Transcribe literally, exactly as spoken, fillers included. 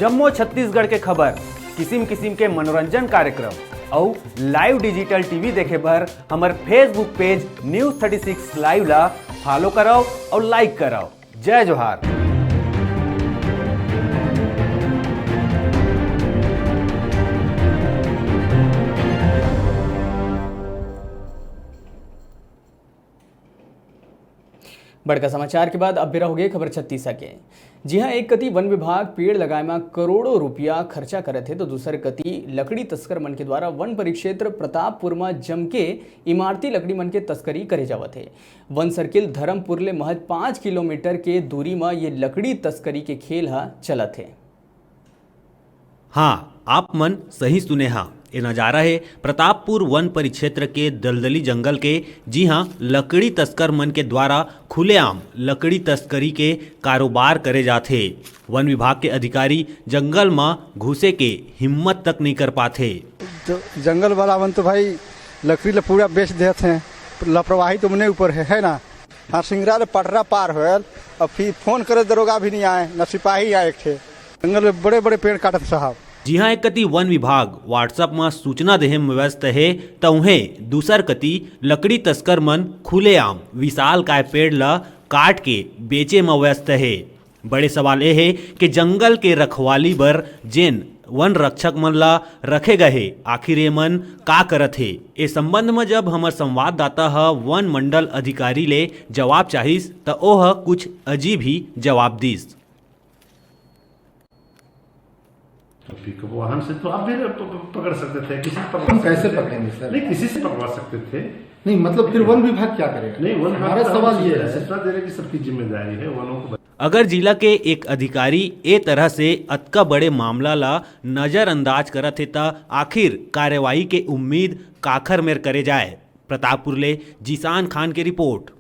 जम्मो छत्तीसगढ़ के खबर, किसिम किसिम के मनोरंजन कार्यक्रम अउ live digital T V देखे बर हमर Facebook page News thirty six Live ला follow करव अउ like करव। जय जोहार। बड़का समाचार के बाद अब बेरा होगे खबर छत्तीसा के। जी हाँ, एक कति वन विभाग पेड़ लगाए म करोड़ों रुपया खर्चा करत हे, तो दूसर कति लकड़ी तस्कर मन के द्वारा वन परिक्षेत्र प्रतापपुर म जमके इमारती लकड़ी मन के तस्करी करे जावत हे। वन सर्किल धर्मपुर ले महज पाँच किलोमीटर के दूरी म ये लकड़ी तस्करी के खेल ह चलत हे। हाँ, आप मन सही सुने हा, ये नजारा हे प्रतापपुर वन परिक्षेत्र के दलदली जंगल के, जिहां लकड़ी तस्कर मन के द्वारा खुलेआम लकड़ी तस्करी के कारोबार करे जाथे। वन विभाग के अधिकारी जंगल म घुसे के हिम्मत तक नहीं कर पाथे। तो जंगल वाला मन तो भाई लकड़ी ला पूरा बेच देत हैं, लापरवाही तो मने ऊपर है, है ना? हाँ, सिंगरा ले पटरा पार होयल, अब फिर फोन करे दरोगा भी नहीं आए, ना सिपाही आए एक ठे। जंगल में बड़े बड़े पेड़ काटत साहब। जी हाँ, एक कति वन विभाग WhatsApp म सूचना देहे म व्यस्त हे, त उहें दूसर कति लकड़ी तस्कर मन खुलेआम विशाल काय पेड़ ल काट के बेचे म व्यस्त हे। बड़े सवाल ए हे कि जंगल के रखवाली बर जेन वन रक्षक मन ला रखे गए हे, आखिर ये मन का करत हे? ए संबंध म जब हमर संवाददाता ह वन मंडल अधिकारी ले जवाब चाहिस, त ओह कुछ अजीब ही जवाब दिस। तो पिकअप वाहन से तो आप भी प-, प-, पकड़ सकते थे, किसी से पकड़वा हम कैसे सकते थे। पकड़ेंगे सर? नहीं, किसी से पकड़वा सकते थे। नहीं, मतलब फिर वन विभाग क्या करेगा? नहीं, वन विभाग हमारा तो सवाल ये है। सूचना देने की सबकी जिम्मेदारी है, वनों को। अगर जिला के एक अधिकारी ए तरह से अतका बड़े मामला ला नजरअंदाज करत हे, त आखिर कार्रवाई के उम्मीद काखर मेर करे जाए? प्रतापपुर ले जीशान खान के रिपोर्ट।